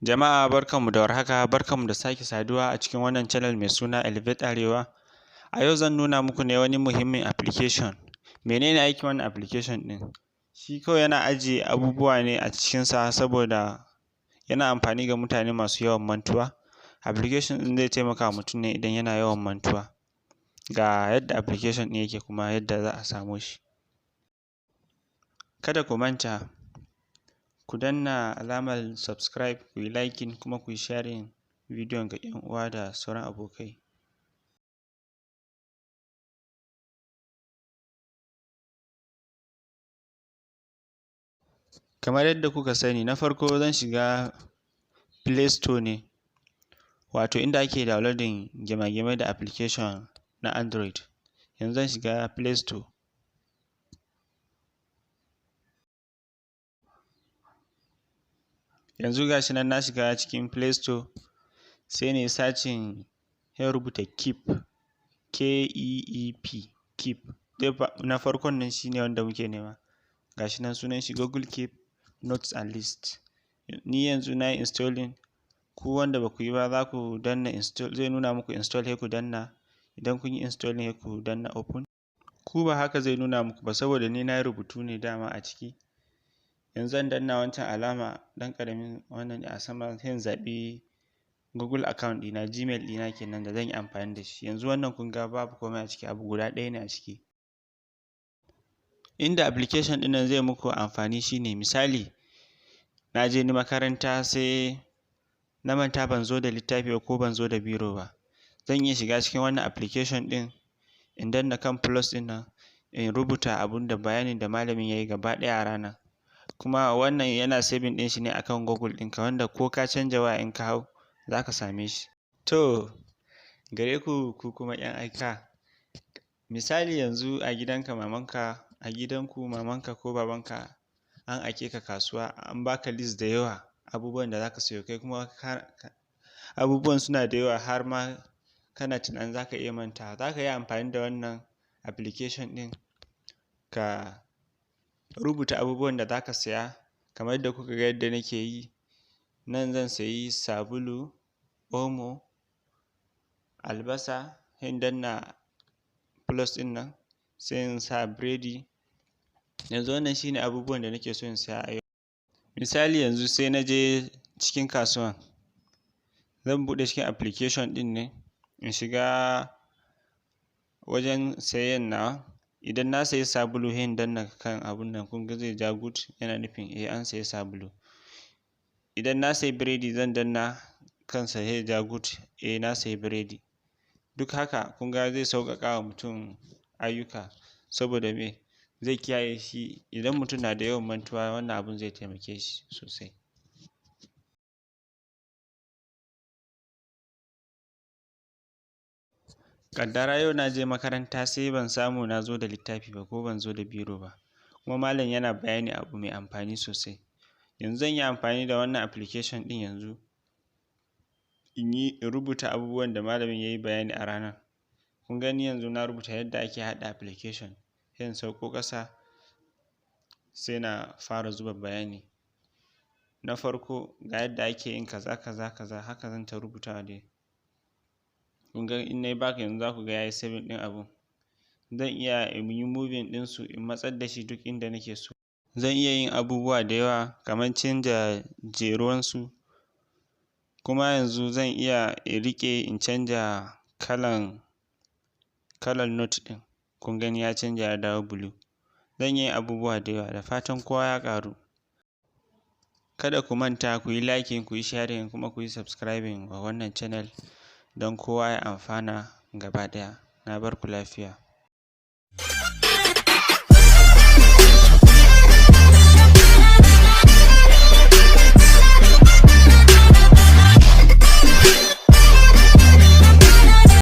Jama'a barkanmu da warhaka, barkanmu da sake saduwa a cikin wannan channel mai suna Elevate Arewa. A yau zan nuna muku ne wani muhimmin application. Menene aikin wannan application ɗin? Shi kawai yana ajiye abubuwa ne a cikinsa saboda yana amfani ga mutane masu yawan mantuwa. Application ɗin zai taimaka wa mutum ne idan yana yawan mantuwa. Ga yadda application ɗin yake kuma yadda za a samo shi. Kada ku manta ku danna alamar subscribe, ku yi liking kuma ku yi sharing bidiyon ga 'yan uwa da sauran abokai. Kamar yadda kuka sani, na farko zan shiga Play Store ne, wato inda ake downloading gema-gemai da application na Android. Yanzu zan shiga Play Store. Yanzu ga shi nan na shiga cikin Play Store, sai na yi searching, sai in rubuta Keep, Keep, Keep. Na farkon nan shi ne wanda muke nema. Ga shi nan sunan shi Google Keep Notes and List. Ni yanzu na yi installing, ku wanda ba ku yi ba za ku danna install, zai nuna muku install sai ku danna. Idan kun yi installing sai ku danna open. Ku ba haka zai nuna muku ba saboda ni na yi rubutu ne dama a ciki. Yanzu zan danna wancan alama ɗan ƙaramin wannan a sama, sai in zaɓi Google account ɗina, Gmail ɗina kenan da zan yi amfani da shi. Yanzu wannan kun ga babu komai a ciki, abu guda ɗaya ne a ciki. Inda application ɗin nan zai muku amfani shine, misali na je ni makaranta sai na manta ban zo da littafi ba ko ban zo da biro ba. Zan iya shiga cikin wannan application ɗin in danna kan plus ɗin nan in rubuta abun da bayanin da malamin ya yi gaba ɗaya a ranar. Kuma wannan yana saving ɗin shi ne akan Google ɗinka, wanda ko ka canja waya in ka hau za ka same shi. To, gare ku ku kuma 'yan aika. Misali yanzu a gidanka mamanka, a gidanku mamanka ko babanka an aike ka kasuwa, an baka list da yawa abubuwan da za ka sayo, kai kuma abubuwan suna da yawa har ma kana tunanin za ka iya mantawa. Za ka iya amfani da wannan application ɗin ka rubuta abubuwan da za ka saya kamar yadda kuka ga yadda nake yi. Nan zan sayi sabulu, omo, albasa, sai in danna plus ɗin nan, sai in sa biredi. Yanzu wannan shine abubuwan da nake so in saya a yau. Misali yanzu sai na je cikin kasuwan, zan buɗe cikin application ɗin ne in shiga wajen sayayyan nawa. Idan na sayi sabulu sai in danna kan abun nan, kun ga zai ja good, yana nufin eh an sayi sabulu. Idan na sayi biredi zan danna kansa sai ya ja good, eh na sayi biredi. Duk haka kun ga zai sauƙaƙa wa mutum ayyuka saboda me? Zai kiyaye shi. Idan mutum na da yawan mantuwa, wannan abun zai taimake shi sosai. Ƙaddara yau na je makaranta sai ban samu na zo da littafi ba ko ban zo da biro ba, kuma malam yana bayani abu mai amfani sosai. Yanzu zan yi amfani da wannan application ɗin yanzu in yi in rubuta abubuwan da malamin ya yi bayani a ranar. Kun gani yanzu na rubuta yadda ake haɗa application, sai in sauko ƙasa sai na fara zuba bayani. Na farko ga yadda ake yin kaza kaza kaza, haka zan ta rubutawa dai. Kun ga in nayi back yanzu za ku ga yayi saving ɗin abun. Zan iya in yi moving ɗinsu, in matsar da shi duk inda nake so. Zan iya yin abubuwa da yawa kamar canja jeruwansu. Kuma yanzu zan iya in riƙe in canja kalan note ɗin. Kun gani ya canja ya dawo blue. Zan iya yin abubuwa da yawa, da fatan kowa ya ƙaru. Kada ku manta ku yi liking, ku yi sharing kuma ku yi subscribing wa wannan channel don kowa ya amfana gaba ɗaya. Na bar ku lafiya.